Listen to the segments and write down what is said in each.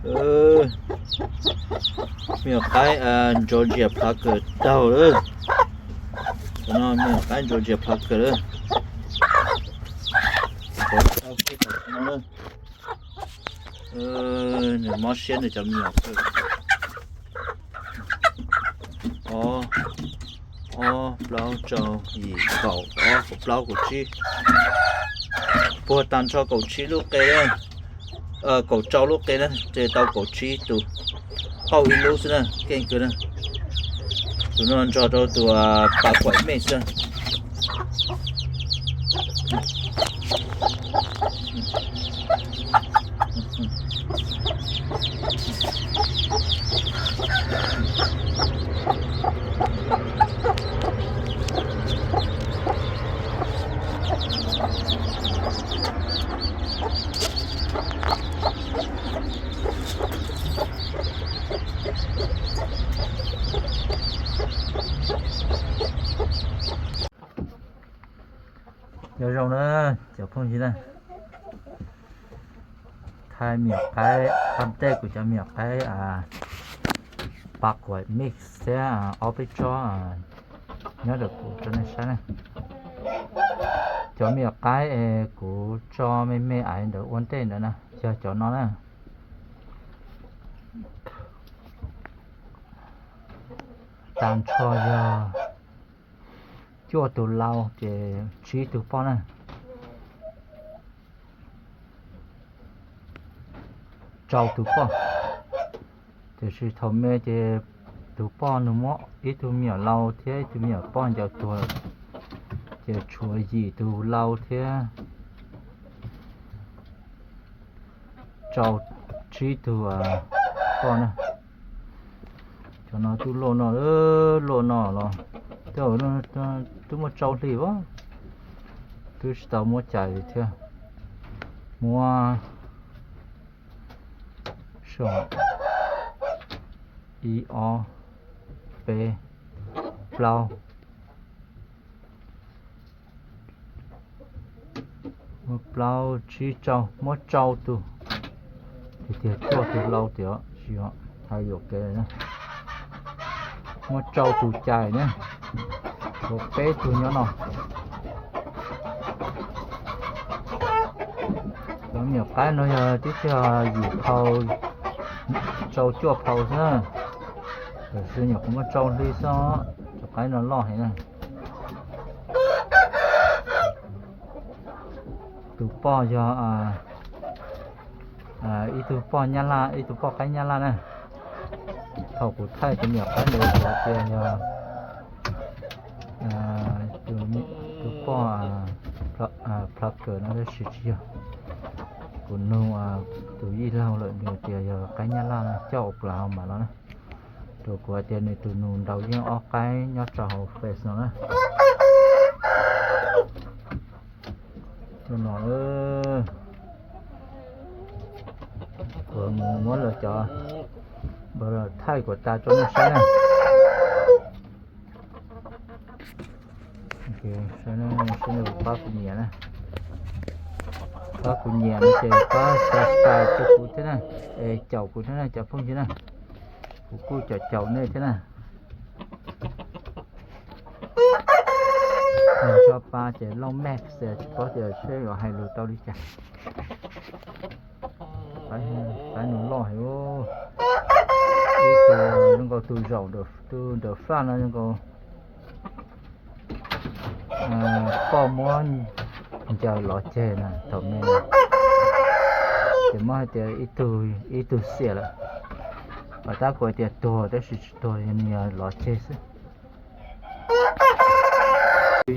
Me nyuam qaib Georgia Plucker taug lawm. Cov no me nyuam qaib Georgia Plucker lawm. Nws mob siab nws cov me nyuam kawg. Ob, ob, plaub, rau, yim, kaum, ob, kaum plaub, kaum tsib. Puag tag nrho kaum tsib lub qe, kaum rau lub qe na, ces tau kaum tsib tus. Pauj ib lub xwb na, keej kawg na. Tus no nrog rau tus pas kuam mej xwb. Nyob zoo na cov phooj ywg na, thaij me nyuam qaib, thaij tej kuv cov me nyuam qaib pas kuam mix thiab ob peb tsob nyob rau kuv rau nej saib na. Cov me nyuam qaib es kuv tso me me aiv ntawd ua ntej ntawd na yog cov no na. Tag nrho yog cuaj tus lau ces tsib tus poj na. Rau tus poj. Tiam sis thaum me ces tus poj nws muab ib tug me nyuam lau thiab ib tug me nyuam poj ncaws tuag, ces tshuav yim tus lau thiab rau tsib tug poj na. Cov no twb luaj no, luaj no los twb muaj tsau hli as, twb tsis tau muab cais li thiab. Muab ib, ob, peb, plaub, muab plaub tsib rau, muab rau tus, tiag tiag cuaj tus lau tiag, tsis hais yuam kev na. Muab rau tus cais na, tshuav peb tug nyob no. Cov me nyuam qaib no yog tib txhia yim phau rau cuaj phau xwb na, tiam sis nyuam qhuav muab rau hli xwb, cov qaib no loj heev na. Tus poj yog ib tug poj Nyab Laj, ib tug poj qaib Nyab Laj na. Thaum kuv thaij tus me nyuam qaib ntawd kuv tias yog tus poj Plucker no tab sis tsis yog. Kuv nug tus yij laug lawm nws tias yog qaib Nyab Laj no coj Oklahoma los na. Rau kuv hais tias nws tus nus nraud yeej ob qaib nyob rau hauv fence no na. Tus no kuv mus muab lawv cov npawb thaij kuv tas rau nej saib na. Saib, pab kuv nyiam na, pab kuv nyiam no ces pab subscribe rau kuv thiab na, es caum kuv thiab na cov phooj ywg na, kuv kuj caum caum nej thiab na. Nws tso pa ces loj mej xwb tsis paub tias seb yuav hais lus tau li cas. Qaib nws loj heev, ib tug zoo nkaus tus zaum, tus ntawm faj no zoo nkaus poj muab ncaws lov ceg na thaum me. Ces muab hais tias ib tug xiam lawm, mas tab kuv hais tias tuag tab sis tsis tuag, nws yog lov ceg xwb.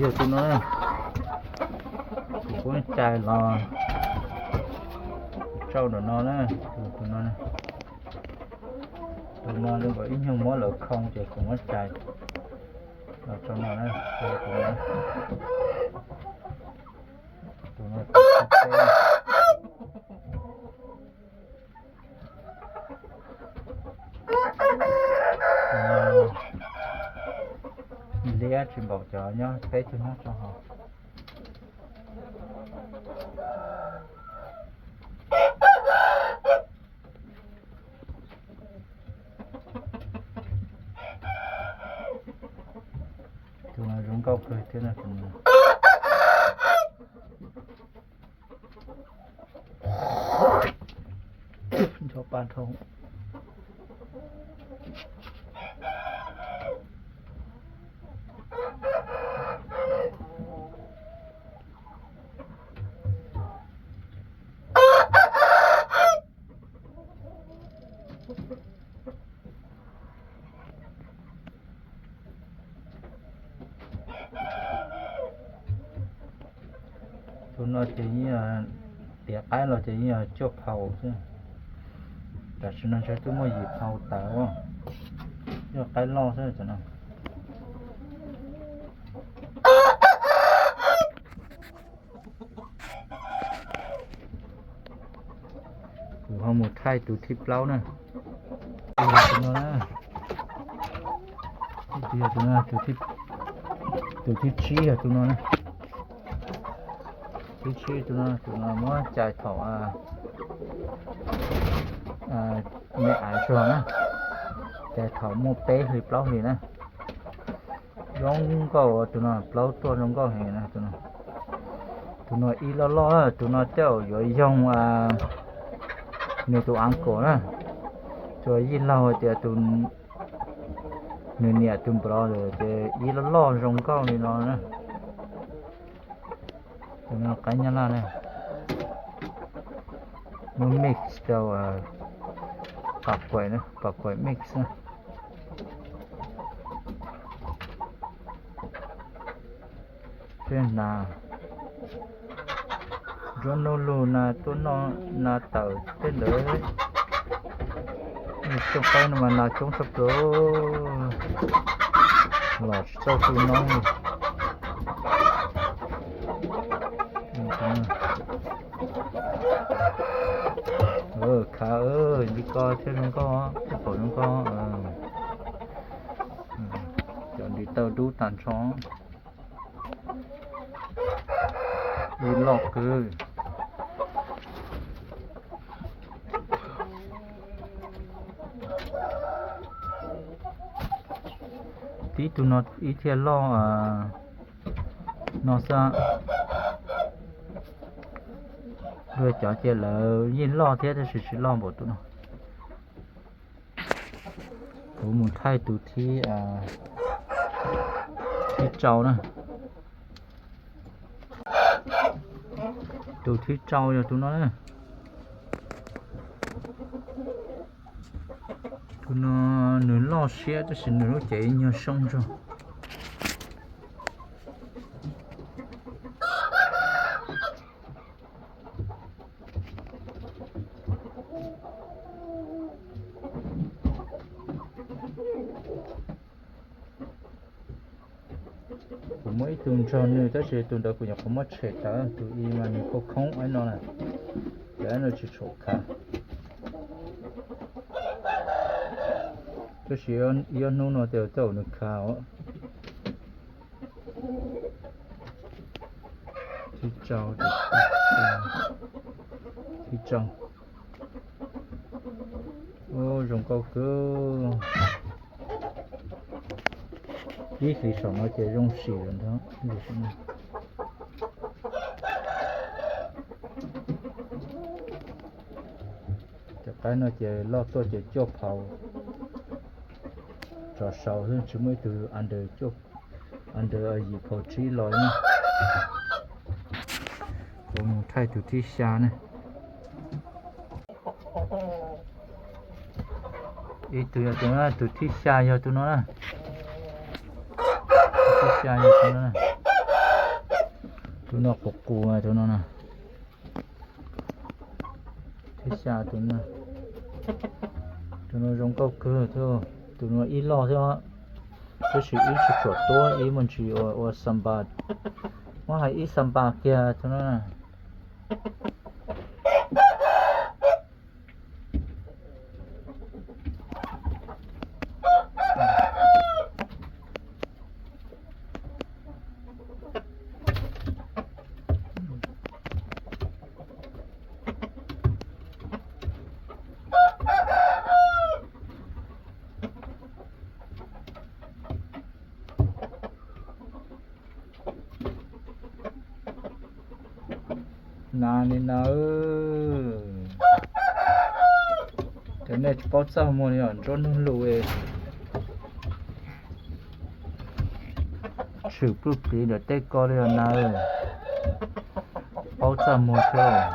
Yog tus no, kuv kuj cais los tsau ntawm no na, tus no, tus no zoo nkaus ib nyuag muab lawv khoo ces kuv muab cais los tsau no na, tus no, tus no, liab tsis npaum cov nyob peb tug nyob rau hauv. Kawg thiab na. Ncho pa dhau. Tus no ces yeej, tiav qaib los ces yeej yog cuaj phaus xwb. Tam sim no ntshe twb muaj yim phaus tawv, yog qaib loj xwb tam no. Kuv ho mus thaij tus thib plaub na. Tus no na, tus no, tus thib tsib yog tus no na. Thib tsib tus no, tus no muab cais thaum me aiv tsuag na, cais thaum muaj peb hlis plaub hlis na. Zoo nkauj tus no, plaub tuaj zoo nkauj heev na tus no. Tus no ib loj loj, tus no tej zaum yuav yoog nws tus uncle na. Tsuas yij laug tias tus, nws niam tus brother ces ib loj loj zoo nkauj li no na. Tus no qaib nyab laj na. Muab mix rau pam kuaim, pam kuaim mix na. Seb na, nruab hnub lug na tuaj noj na tawm tej ntawd. Tsooj qaib no mas na coob tshaj plaws, los tsis txawj tu noob li. Khav, li ko thiaj zoo nkauj, thiaj pom zoo nkauj. Cov ntiv taw dub tag nrho. Ib loj kawg. Tib tug no ib thiaj loj no xwb. Dua cov ces lawv yeej loj thiab tab sis tsis loj npaum tus no. Kuv mus thaij tus thib, thib rau na. Tus thib rau yog tus no na. Tus no nws loj siab tab sis nws lub cev nyuag soob zog. Kuv muaj ib tug nrog nws tab sis tus ntawd kuv nyuam qhuav muab tshem tawm, tus i mas nws khoob khoob ib no na, ces ib no tsis tshua khav. Tab sis ib ob hnub no tej zaum nws khav os. Thib rau, thib rau. Zoo nkauj kawg. Ib hlis saum no ces zoo sim lawm ntag. Cov qaib no ces loj tuaj ces cuaj phaus rov saud xwb, tsis muaj ib tug under, under yim phaus tsib los li na. Kuv mus thaij tus thib xya ne. Ib tug yog tus no, tus thib xya yog tus no na. Tus thib xya yog tus no na. Tus no qus qus tus no na. Thib xya tus no. Tus no zoo nkauj kawg thiab. Tus no ib loj thiab, tab sis ib tsis tshua tuab, ib muaj ntsis ua xa npas. Muab hais ib xa npas kiag tus no na. Li no, cov nej tsis paub txaj muag li os, nruab hnub lus, tshwm pluj pliv ntawm tej ko li os na, paub txaj muag thiab.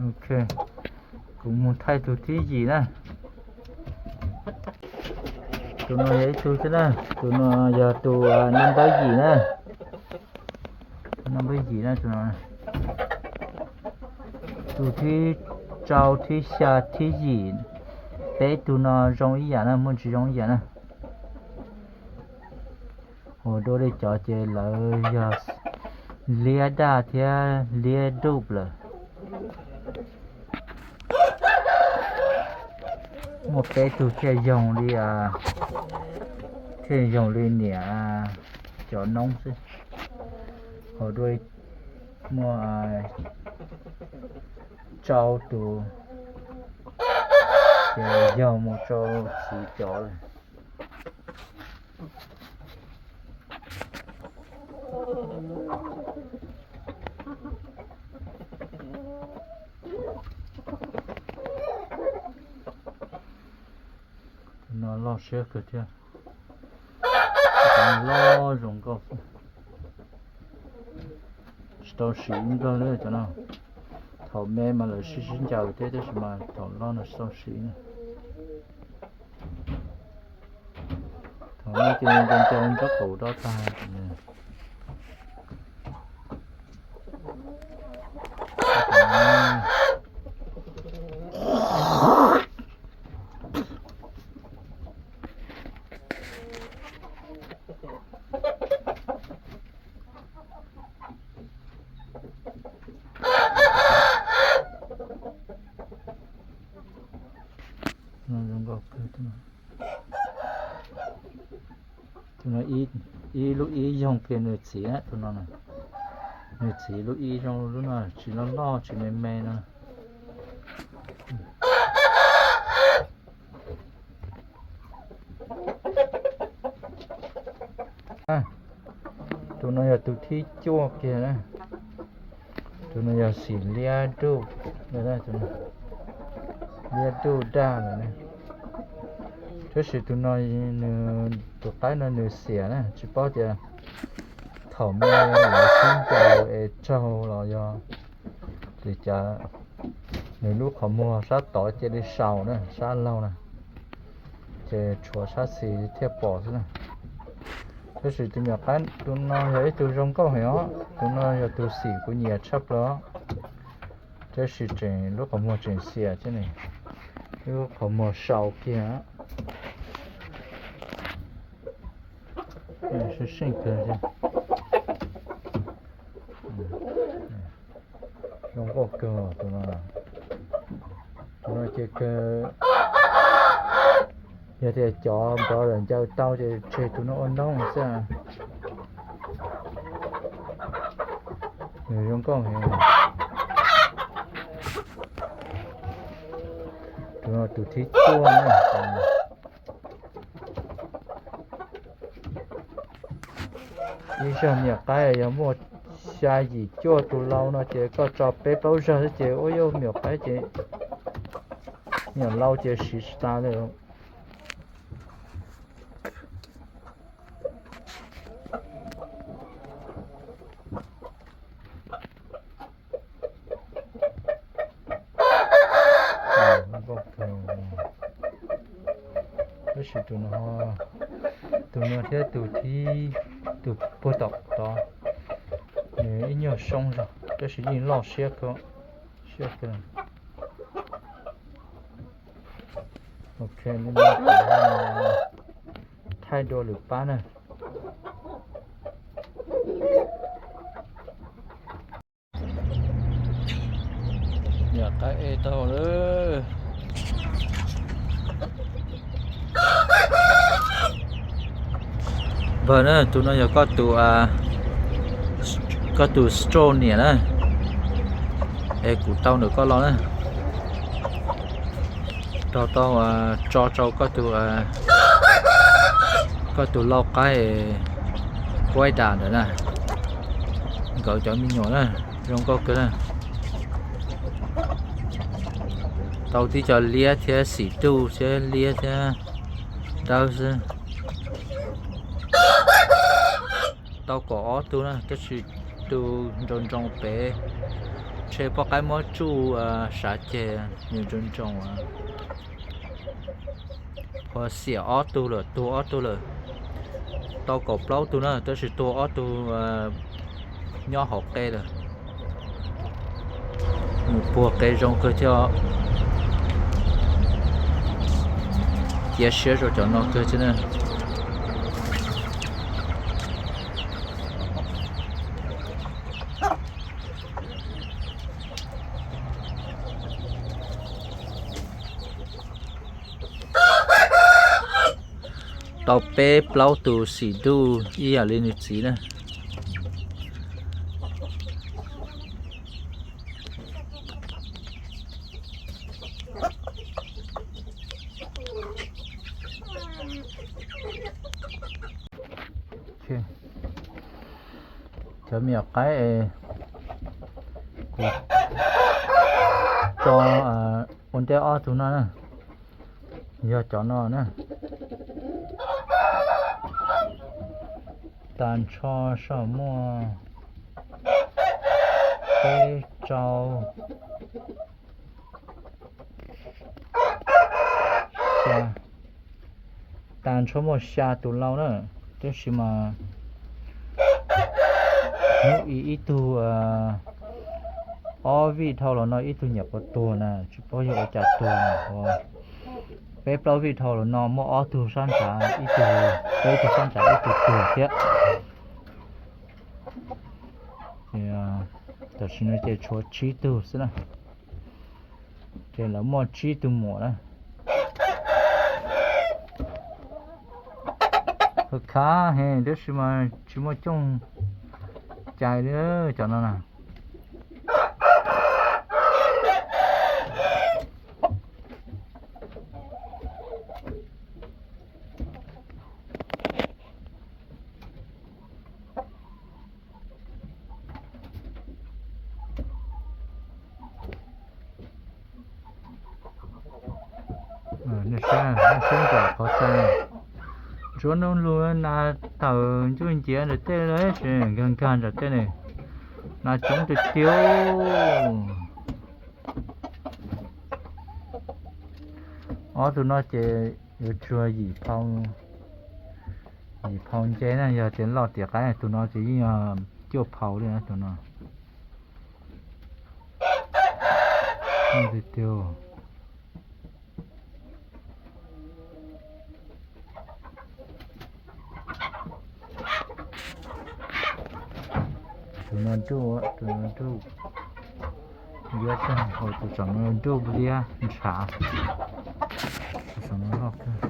Ok, kuv mus thaij tus thib yim na. Tus no yog ib tug thiab na, tus no yog tus number yim na. Number yim na, tus no. Tus thib rau, thib xya, thib yim, peb tug no zoo ib yam na, muaj ntsis zoo ib yam na. Ua dua li cov ces lawv yog liab daj thiab liab duj lawm. Muaj peb tug thiaj yoog li, thiaj yoog li niam cov noob xwb. Ho dua muaj rau tus ces yog mus rau txiv cov lawm. Tus no loj siab kawg thiab. Loj zoo nkauj xwb. Tsis tau siv nkaug li cov no. Thaum me mas lawv sib sib ncaws thiab, tab sis mas thaum loj no tsis tau siv na. Thaum no ces ncaws ncaws nraub qaum rau tag. Tus no ib lub ib yoog kiag nws txiv, tus no nws txiv lub ib zoo, lub no tsis loj loj tsis me me no. Tus no yog tus thib cuaj kiag na. Tus no yog xim liab duj, liab duj daj lawm na. Tab sis tus no, nws tus qaib no nws xiam na, tsis paub tias thaum me lawv sib ncaws es raug los yog li cas, nws lub qhov muag sab tod cia li sau na, sab laug na, ces tshuav sab xis thiaj pom xwb na. Tab sis tus nyuam qaib tus no yog ib tug zoo nkauj heev os, tus no yog tus xim kuv nyiam tshaj plaws os. Tab sis tseem lub qhov muag tseem xiam thiab ne, lub qhov muag sau kiag. Seej seej kawg thiab. Zoo nkauj kawg tus no. Tus no ces kawg, yog tias cov npov lawm ncaws tau ces tseg tus no ua noob xwb. Nws zoo nkauj heev. Tus no tus thib cuaj na. Ib zag me nyuam qaib yog muaj xya yim cuaj tus lau no ces koj tso peb plaub zag xwb ces ua yuav me nyuam qaib ces me nyuam lau ces siv tsis tas li. Tab sis tus no, tus no thiab tus thib, tus puag tom tod, nws ib nyuag soob zog tab sis yeej loj siab kawg, siab kawg. Ok, li no kuv thaij dua lwm pab na. Yam qaib ej tau lawm. Npawg na, tus no yog koj tus, koj tus stroke niam na, es kuv tau ntawm koj los na, rau tau tso rau koj tus, koj tus lau qaib kuaib dam ntawd na. Tau cov me nyuam na, zoo nkauj kawg na. Tau tib co liab thiab xim duj thiab liab thiab dawb xwb. Tau kaum ob tug na, tab sis tus nroo nroo pem, ntshe poj qaib muab tsuj sav ceg, nws nroo nroo. Qhuav xiam ob tug lawm, tuag ob tug lawm. Tau kaum plaub tug na, tab sis tuag ob tug nyob hauv qe lawm. Nws puag qe zoo kawg thiab. Cia siab rau cov no kawg thiab na. Tau peb plaub tus xim duj ib yam li nws txiv na. Cov me nyuam qaib es kuv tso ua ntej ob tug no na, yog cov no na. Tag nrho soj muaj peb rau xya, tag nrho muaj xya tus lau na, tab sis mas hnub i ib tug ob vij dhau los no ib tug nyuam qhuav tuag na, tsis paub yog ua cas tuag na. Peb plaub vij dhau los no muaj ob tug sab nrad ib tug, peb tug sab nrad ib tug tuag thiab. Tam sim no ces tshuav tsib tug xwb na, ces lawv muaj tsib tug muam na. Khav khav heev tab sis mas tsis muaj cooj cai li cov no na. Nej saib, nej saib ntawm qhov txaj, ntsuav nub lug na, tawm ncuj nciav ntawm tej lawm, nkag nkag ntawm tej ne, na coob tiag tiag. Ob tug no ces yuav tsuag yim phau, yim phau nce na, yog tias loj tiav qaib, tus no ces yeej yog cuaj phau li na tus no. Tiag tiag. Tus no nruj, tus no nruj liab, tus saum no nruj liab ntshav. Tus saum no loj kawg.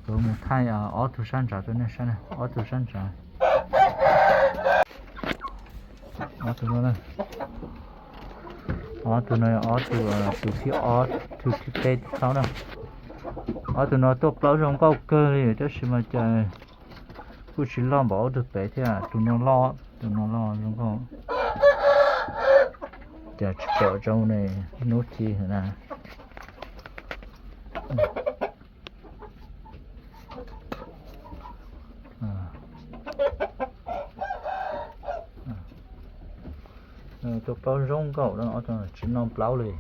Kuv mus thaij ob tug sab ntshav rau nej saib, ob tug sab ntshav. Ob tug no, ob tug no ob tug, tus thib ob, tus thib peb thaub na. Ob tug no tuaj plaub zoo nkauj kawg li tab sis mas cas kuj tsis loj npaum ob tug pem thiab, tus no loj, tus no loj zoo nkauj. Cas tsis pom zoo ne, hnub ci na. Tuaj plaub zoo nkauj, tsis noj plaub li.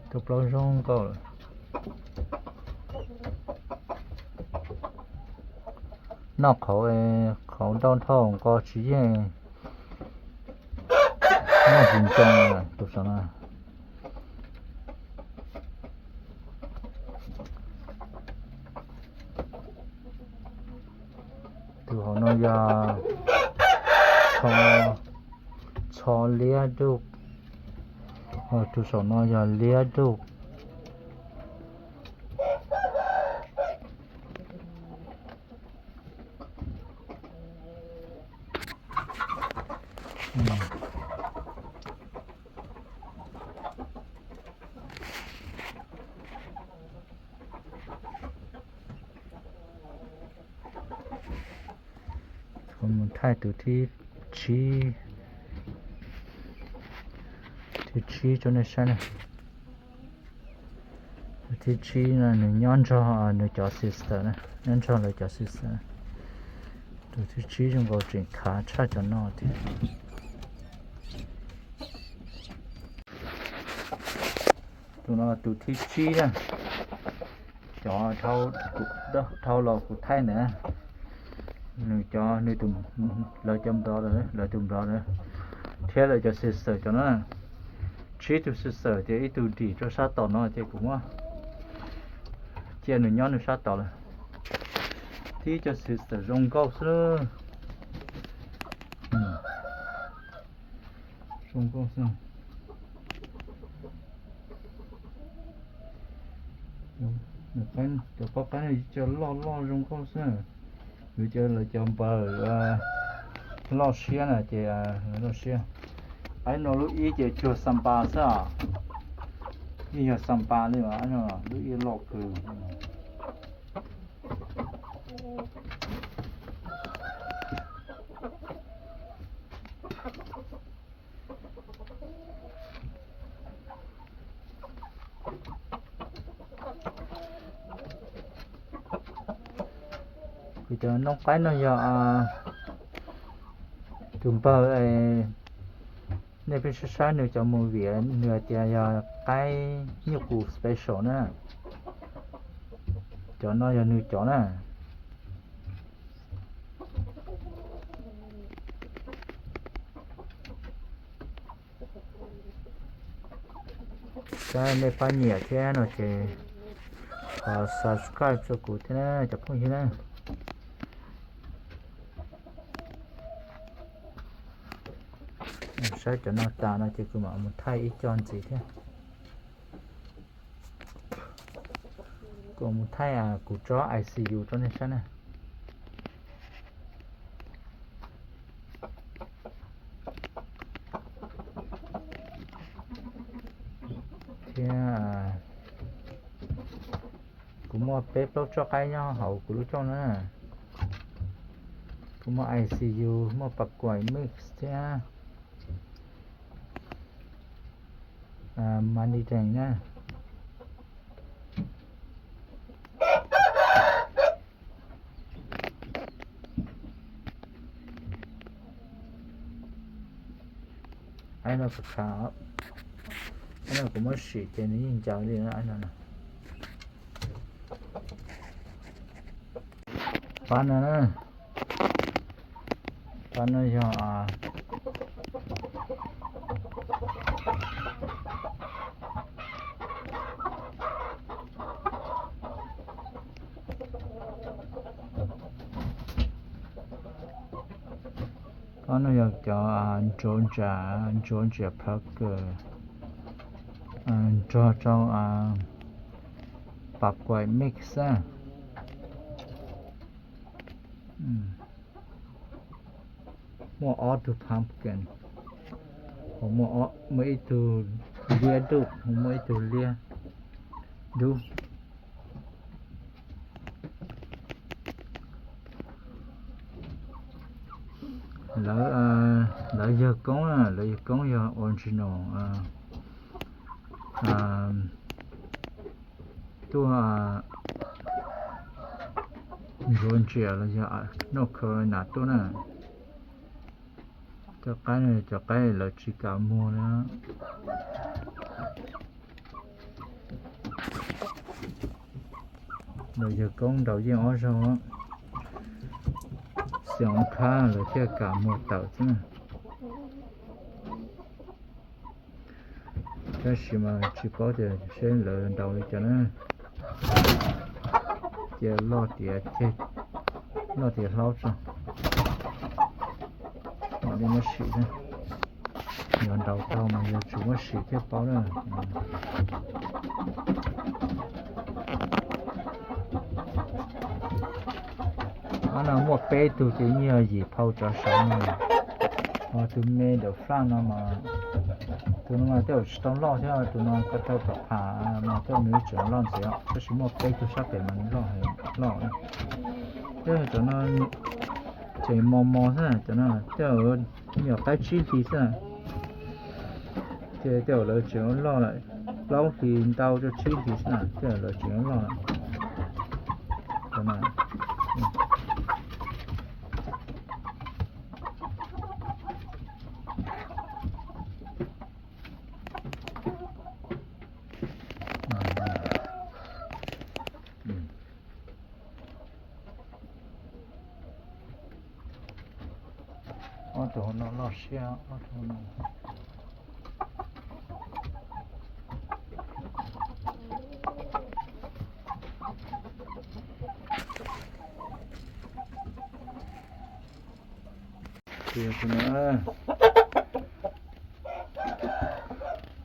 Tuaj plaub zoo nkauj. Noj qhauv, qhauv ntau dhau nqos tsis yeej, noj tsis ntoo tus saum no. Tus hauv no yog txho liab duj, tus saum no yog liab duj. Kuv mus thaij tus thib tsib. Thib, thib tsib rau nej saib na. Tus thib tsib no nws nyob nrog nws cov sister na, nyob nrog lawv cov sister. Tus thib tsib zoo nkaus tseem khav tshaj cov no thiab. Tus no tus thib tsib na, cov dhau los kuv thaij ntawd, nws cov, nws tus, lawv cov nplog, lawv tus nplog lawm, thiab lawv cov sister cov no. Tsib tug sister ces ib tug dim rau sab tom no ces kuv muab cia nws nyob nws sab tod lawm. Tib cov sister zoo nkauj xwb. Zoo nkauj xwb. Cov paub qaib no cov loj loj zoo nkauj xwb. Yuav cov lawv cov npawg loj siab na ces loj siab. Qaib no lub ib ces cuag xas npas xwb os. Yeej yog xas npas li os, lub ib loj kawg. Kuv cov noob qaib no yog tus npawg, nej pheej saib saib nws cov movie nws hais tias yog qaib nyuj qus special na. Cov no yog nws cov na. Saib nej pab nyiam thiab no ces thov subscribe rau kuv thiab na cov phooj ywg na. Saib cov no tas no ces kuv mam mus thaij ib co ntxiv thiab. Kuv mus thaij kuv tsob I C U rau nej saib na. Thiab kuv muaj peb plaub tsob qaib nyob hauv kuv lub rooj na. Kuv muaj I C U, muaj pas kuam mix thiab Manidees na. Aib no kuv khav, aib no kuv muab sim ces nws yeej ncaws li na, aib no. Pab no, pab no yog Pab no yog cov Georgia, Georgia Parker, nrog rau pas kuam mix. Muaj ob tug pumpkin, muaj ib tug liab dub, muaj ib tug liab dub. Lawv, lawv yawg koob na, lawv yawg koob yog original tuaj Georgia los yog North Carolina tuaj na. Cov qaib no cov qaib lawv tsis kam muag na. Lawv yawg koob ntaus yeej ob zaug, xyoo khab lawv thiaj kam muag tawm xwb na. Tab sis mas tsis paub tias seb lawv ntaus li cas na. Cia loj tiav, loj tiav hlaub tso, mam li muab sim thiab. Yog ntaus tau mas yog tsis muab sim thiaj paub na. Qhov no muaj peb tug ces yeej yog yim phau tsov saud no. Ho tus me ntawm front no mas, tus no mas tej zaum tsis tau loj thiab, tus no ko taw tom pham mas tej zaum nws tseem loj ntxiv, tab sis muaj peb tug sab pem mas nws loj, loj. Tej zaum cov no tseem mos mos xwb, cov no tej zaum Nyuam qaib tsib hlis xwb na, ces tej zaum lawv tseem loj lawm, plaub hlis ntau rau tsib hlis xwb na, tej zaum lawv tseem loj lawm. Ob tug no loj siab, ob tug no. Tus no,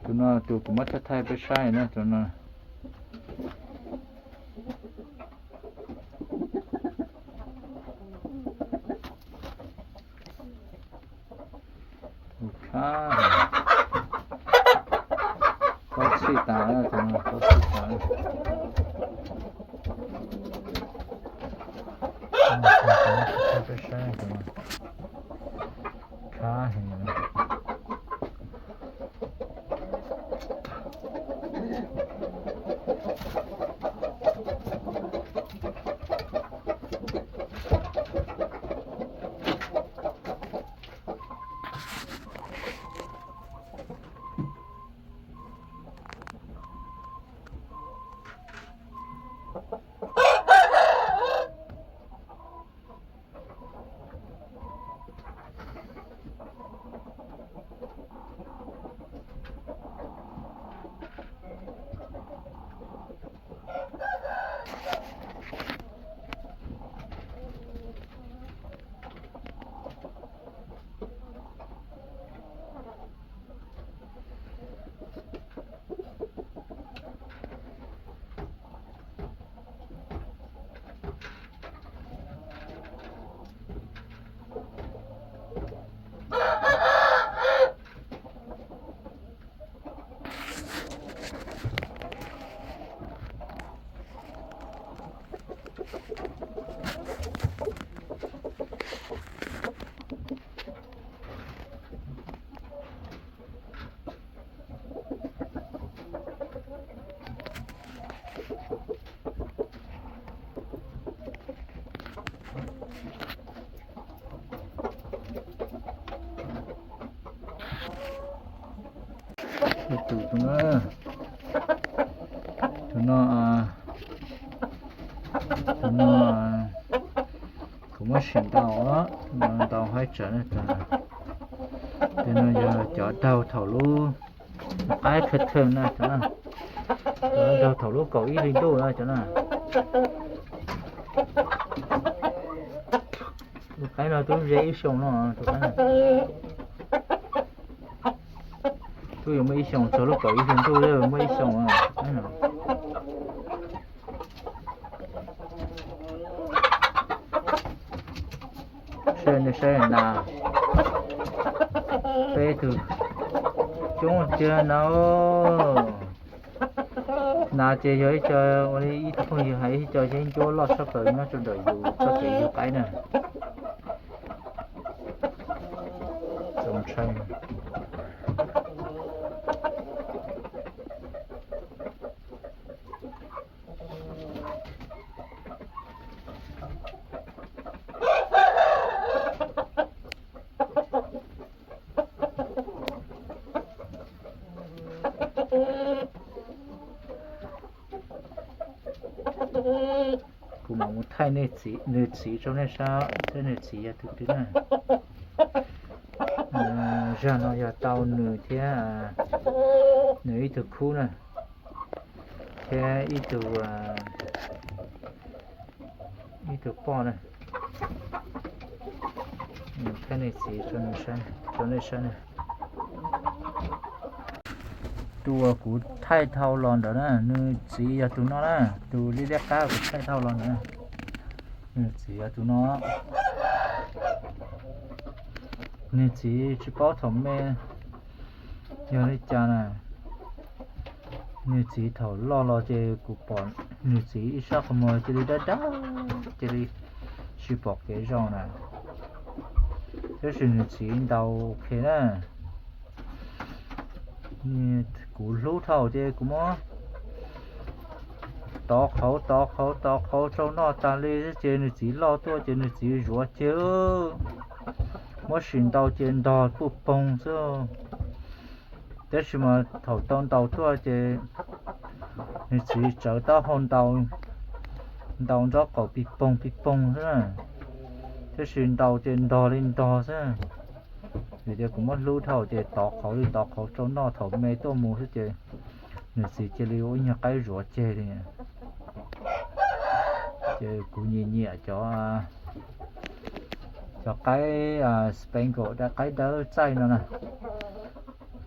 tus no tus kuv muab thaij thaij peb saib na, tus no. Tus khab, paub txhij tas, tus no paub txhij tas. Peb saib tus no, khab heev. Tus no, tus no, tus no kuv muab sim ntau, ntau haib tsawv na. Tus no yog cov daug thaum lub, qaib khaws thawm na cov no, cov daug thaum lub kaum ib hli ntuj na cov no. Tus qaib no twb ze ib xyoos no, tus qaib no twb yuav muaj ib xyoos, txog lub kaum ib hli ntuj muaj ib xyoos no. Saib, saib na, peb tug coob tiag na. Nas ces yog ib co, ua li ib tug phooj ywg hais, ib co yeeb ncuab loj tshaj plaws nyob rau ntawm yus txoj kev yug qaib na. Txaus ntshai. Kuv mam mus thaij nws txiv rau nej saib, thiab nws txiv yog tus twg na. Zag no yog tau nws thiab nws ib tug khub na, thiab ib tug, ib tug poj na. Thaij nws txiv rau nej saib na. Tus uas kuv thaij dhau los ntawd na, nws txiv yog tus no na, tus liab liab qab kuv thaij dhau los ntawd na. Nws txiv yog tus no. Nws txiv tsis paub thaum me yog li cas na. Nws txiv thaum loj los ces kuv pom nws txiv ib sab qhov muag cia li dawb dawb, cia li tsis pom kev zoo na. Tab sis nws txiv ntaus ok na. Kuv hlub dhau ces kuv muab tov qhauv tov qhauv tov qhauv rau noj tas li xwb ces nws txiv loj tuaj ces nws txiv zuav ceg, muab sim ntaus ces ntog puj poog xwb. Tab sis mas thaum tau ntaus tuaj ces nws txiv tsawv taub hau ntaus, ntaus nraub qaum pis poog pis poog xwb, tab sis ntaus ces ntog li ntog xwb. Vim tias kuv muab hlub dhau ces tov qhauv li tov qhauv rau noj thaum me tuaj mus xwb ces nws txiv cia li ua ib nyuag qaib zuav ceg li. Ces kuv nyiam nyiam cov, cov qaib Spangle, qaib dawb txaij no na.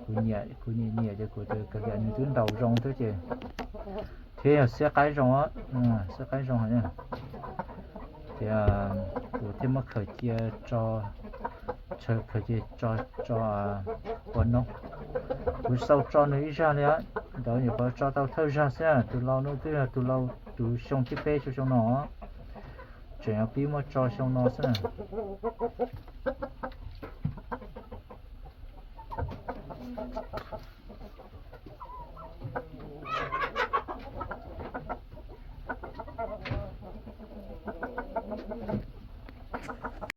Kuv nyiam, kuv nyiam nyiam ces kuv tias kawg li nws twb ntaus zoo thiab ces, thiab yog xiab qaib zoo, xiab qaib zoo heev. Ces kuv thiaj muab khaws cia tso, khaws cia tso, tso ua noob. Kuv xaus tso nws ib zag li, ntawd nyuam qhuav tso tau thawj zag xwb, tus laus no twb yog tus laus tus xyoo thib peb rau xyoo no, tseem pib muab tso xyoo no xwb.